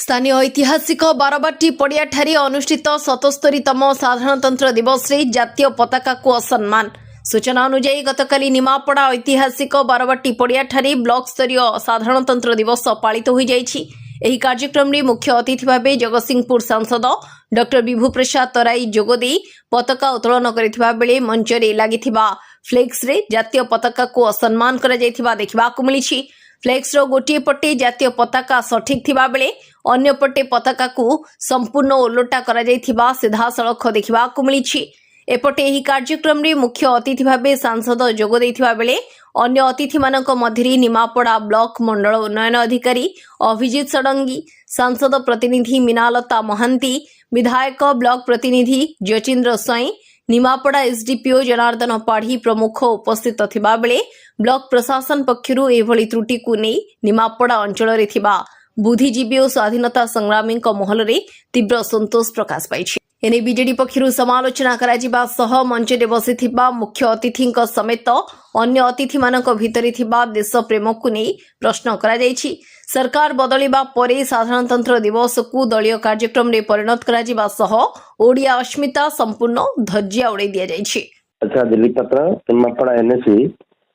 ସ୍ଥାନୀୟ ଐତିହାସିକ ବାରବାଟୀ ପଡ଼ିଆଠାରେ ଅନୁଷ୍ଠିତ 77ତମ ସାଧାରଣତନ୍ତ୍ର ଦିବସରେ ଜାତୀୟ ପତାକାକୁ ଅସମ୍ମାନ। ସୂଚନା ଅନୁଯାୟୀ, ଗତକାଲି ନିମାପଡ଼ା ଐତିହାସିକ ବାରବାଟୀ ପଡ଼ିଆଠାରେ ବ୍ଲକ ସ୍ତରୀୟ ସାଧାରଣତନ୍ତ୍ର ଦିବସ ପାଳିତ ହୋଇଯାଇଛି। ଏହି କାର୍ଯ୍ୟକ୍ରମରେ ମୁଖ୍ୟ ଅତିଥି ଭାବେ ଜଗତସିଂହପୁର ସାଂସଦ ଡକ୍ଟର ବିଭୁ ପ୍ରସାଦ ତରାଇ ଯୋଗଦେଇ ପତାକା ଉତ୍ତୋଳନ କରିଥିବା ବେଳେ ମଞ୍ଚରେ ଲାଗିଥିବା ଫ୍ଲେକ୍ସରେ ଜାତୀୟ ପତାକାକୁ ଅସମ୍ମାନ କରାଯାଇଥିବା ଦେଖିବାକୁ ମିଳିଛି। ଫ୍ଲେକ୍ସର ଗୋଟିଏ ପଟେ ଜାତୀୟ ପତାକା ସଠିକ୍ ଥିବାବେଳେ ଅନ୍ୟପଟେ ପତାକାକୁ ସମ୍ପୂର୍ଣ୍ଣ ଓଲଟା କରାଯାଇଥିବା ସିଧାସଳଖ ଦେଖିବାକୁ ମିଳିଛି। ଏପଟେ ଏହି କାର୍ଯ୍ୟକ୍ରମରେ ମୁଖ୍ୟ ଅତିଥି ଭାବେ ସାଂସଦ ଯୋଗ ଦେଇଥିବା ବେଳେ ଅନ୍ୟ ଅତିଥିମାନଙ୍କ ମଧ୍ୟରେ ନିମାପଡ଼ା ବ୍ଲକ ମଣ୍ଡଳ ଉନ୍ନୟନ ଅଧିକାରୀ ଅଭିଜିତ ଷଡ଼ଙ୍ଗୀ, ସାଂସଦ ପ୍ରତିନିଧି ମୀନାଲତା ମହାନ୍ତି, ବିଧାୟକ ବ୍ଲକ ପ୍ରତିନିଧି ଯଚିନ୍ଦ୍ର ସ୍ୱାଇଁ, ନିମାପଡ଼ା ଏସ୍ଡିପିଓ ଜନାର୍ଦ୍ଦନ ପାଢ଼ୀ ପ୍ରମୁଖ ଉପସ୍ଥିତ ଥିବାବେଳେ ବ୍ଲକ ପ୍ରଶାସନ ପକ୍ଷରୁ ଏଭଳି ତ୍ରୁଟିକୁ ନେଇ ନିମାପଡ଼ା ଅଞ୍ଚଳରେ ଥିବା ବୁଦ୍ଧିଜୀବୀ ଓ ସ୍ୱାଧୀନତା ସଂଗ୍ରାମୀଙ୍କ ମହଲରେ ତୀବ୍ର ଅସନ୍ତୋଷ ପ୍ରକାଶ ପାଇଛି। ଏନେଇ ବିଜେଡି ପକ୍ଷରୁ ସମାଲୋଚନା କରାଯିବା ସହ ମଞ୍ଚରେ ବସିଥିବା ମୁଖ୍ୟ ଅତିଥିଙ୍କ ସମେତ ଅନ୍ୟ ଅତିଥିମାନଙ୍କ ଭିତରେ ଥିବା ଦେଶପ୍ରେମକୁ ନେଇ ପ୍ରଶ୍ନ କରାଯାଇଛି। ସରକାର ବଦଳିବା ପରେ ସାଧାରଣତନ୍ତ୍ର ଦିବସକୁ ଦଳୀୟ କାର୍ଯ୍ୟକ୍ରମରେ ପରିଣତ କରାଯିବା ସହ ଓଡ଼ିଆ ଅସ୍ମିତା ସମ୍ପୂର୍ଣ୍ଣ ଧଜ୍ଜିଆ ଉଡ଼ାଇ ଦିଆଯାଇଛି। ଆଚ୍ଛା, ଦିଲ୍ଲୀପ ପାତ୍ର, ନିମାପଡ଼ା ଏନ୍ଏସି।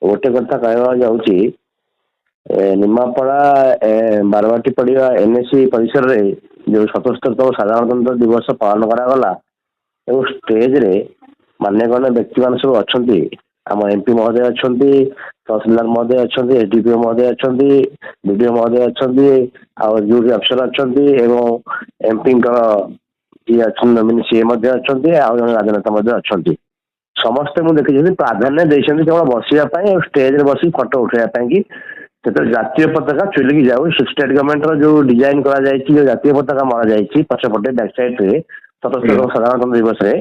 ଗୋଟେ କଥା କହିବାକୁ ଯାଉଛି, ନିମାପଡ଼ା ବାରବାଟୀ ପଡ଼ିଆ ଏନ୍ଏସି ପରିସରରେ ଯେଉଁ 77ତମ ସାଧାରଣତନ୍ତ୍ର ଦିବସ ପାଳନ କରାଗଲା ଏବଂ ଷ୍ଟେଜରେ ମାନ୍ୟଗଣ୍ୟ ବ୍ୟକ୍ତିମାନେ ସବୁ ଅଛନ୍ତି, ଆମ ଏମ୍ପି ମହୋଦୟ ଅଛନ୍ତି, ତହସିଲଦାର ମହୋଦୟ ଅଛନ୍ତି, ଏସ୍ଡିପିଓ ମହୋଦୟ ଅଛନ୍ତି, ବିଡିଓ ମହୋଦୟ ଅଛନ୍ତି, ଆଉ ଡ୍ୟୁଟି ଅଫିସର ଅଛନ୍ତି ଏବଂ ଏମ୍ପିଙ୍କର ଯିଏ ଅଛନ୍ତି ନମିନି, ସିଏ ମଧ୍ୟ ଅଛନ୍ତି, ଆଉ ଜଣେ ରାଜନେତା ମଧ୍ୟ ଅଛନ୍ତି। ସମସ୍ତେ ମୁଁ ଦେଖିଛନ୍ତି, ପ୍ରାଧାନ୍ୟ ଦେଇଛନ୍ତି କେବଳ ବସିବା ପାଇଁ ଆଉ ଷ୍ଟେଜରେ ବସିକି ଫଟୋ ଉଠେଇବା ପାଇଁ କି। ଯେତେବେଳେ ଜାତୀୟ ପତାକା ଚୁଲିକି ଯାଉ, ଷ୍ଟେଟ୍ ଗଭର୍ଣ୍ଣମେଣ୍ଟର ଯୋଉ ଡିଜାଇନ କରାଯାଇଛି, ଯୋଉ ଜାତୀୟ ପତାକା ମରାଯାଇଛି ପଛପଟେ ବ୍ୟାକ୍ ସାଇଡ୍ରେ, 77ତମ ସାଧାରଣତନ୍ତ୍ର ଦିବସରେ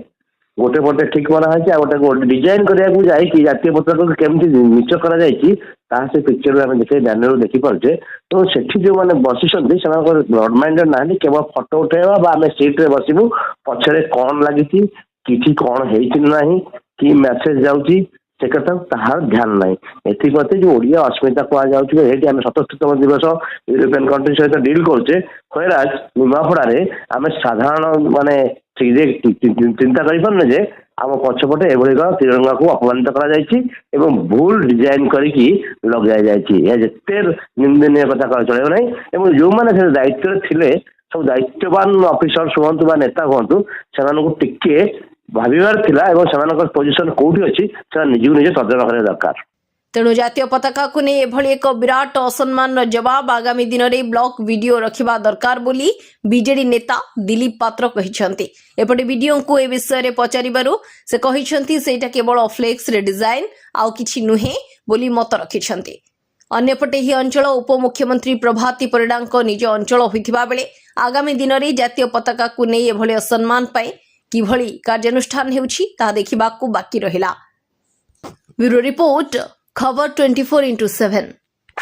ଗୋଟେ ପଟେ ଠିକ ମରା ହେଇଛି ଆଉ ଗୋଟେ ଗୋଟେ ଡିଜାଇନ କରିବାକୁ ଯାଇକି ଜାତୀୟ ପତାକାକୁ କେମିତି ନିଚ କରାଯାଇଛି, ତାହା ସେ ପିକ୍ଚରରୁ ଆମେ ଦେଖି, ବ୍ୟାନରରୁ ଦେଖିପାରୁଛେ। ତ ସେଠି ଯୋଉମାନେ ବସିଛନ୍ତି, ସେମାନଙ୍କର ବ୍ରଡ ମାଇଣ୍ଡେଡ ନାହାନ୍ତି। କେବଳ ଫଟୋ ଉଠେଇବା ବା ଆମେ ସିଟରେ ବସିବୁ, ପଛରେ କଣ ଲାଗିଛି, କିଛି କଣ ହେଇଛି ନା ନାହିଁ, କି ମେସେଜ ଯାଉଛି, ସେ କଥା ତାହାର ଧ୍ୟାନ ନାହିଁ। ଏଥିପ୍ରତି ଯୋଉ ଓଡ଼ିଆ ଅସ୍ମିତା କୁହାଯାଉଛି ଯେ ଏଇଠି ଆମେ 77ତମ ଦିବସ ୟୁରୋପିଆନ କଣ୍ଟ୍ରି ସହିତ ଡିଲ୍ କରୁଛେ, ହ୍ୱେରାଜ ନିମାପଡ଼ାରେ ଆମେ ସାଧାରଣ ମାନେ ଚିନ୍ତା କରିପାରୁନେ ଯେ ଆମ ପଛପଟେ ଏଭଳି କଣ ତ୍ରିରଙ୍ଗାକୁ ଅପମାନିତ କରାଯାଇଛି ଏବଂ ଭୁଲ ଡିଜାଇନ କରିକି ଲଗାଯାଇଛି। ଏହା ଯେତେ ନିନ୍ଦନୀୟ କଥା କହିଲେ ଚଳିବ ନାହିଁ। ଏବଂ ଯୋଉମାନେ ସେ ଦାୟିତ୍ୱରେ ଥିଲେ, ସବୁ ଦାୟିତ୍ୱବାନ ଅଫିସର ହୁଅନ୍ତୁ ବା ନେତା ହୁଅନ୍ତୁ, ସେମାନଙ୍କୁ ଟିକେ ଭାବିବାର ଥିଲା ଏବଂ ସେମାନଙ୍କର ପୋଜିସନ କୋଉଠି ଅଛି, ସେମାନେ ନିଜକୁ ନିଜେ ତର୍ଜମା କରିବା ଦରକାର। ତେଣୁ ଜାତୀୟ ପତାକାକୁ ନେଇ ଏଭଳି ଏକ ବିରାଟ ଅସମ୍ମାନର ଜବାବ ଆଗାମୀ ଦିନରେ ବ୍ଲକ ବିଡିଓ ରଖିବା ଦରକାର ବୋଲି ବିଜେଡି ନେତା ଦିଲ୍ଲୀପ ପାତ୍ର କହିଛନ୍ତି। ଏପଟେ ବିଡିଓଙ୍କୁ ଏ ବିଷୟରେ ପଚାରିବାରୁ ସେ କହିଛନ୍ତି, ସେଇଟା କେବଳ ଫ୍ଲେକ୍ସରେ ଡିଜାଇନ, ଆଉ କିଛି ନୁହେଁ ବୋଲି ମତ ରଖିଛନ୍ତି। ଅନ୍ୟପଟେ ଏହି ଅଞ୍ଚଳ ଉପମୁଖ୍ୟମନ୍ତ୍ରୀ ପ୍ରଭାତୀ ପରିଡ଼ାଙ୍କ ନିଜ ଅଞ୍ଚଳ ହୋଇଥିବା ବେଳେ ଆଗାମୀ ଦିନରେ ଜାତୀୟ ପତାକାକୁ ନେଇ ଏଭଳି ଅସମ୍ମାନ ପାଇଁ କିଭଳି କାର୍ଯ୍ୟାନୁଷ୍ଠାନ ହେଉଛି, ତାହା ଦେଖିବାକୁ ବାକି ରହିଲା। ବ୍ୟୁରୋ ରିପୋର୍ଟ, ଖବର 24x7।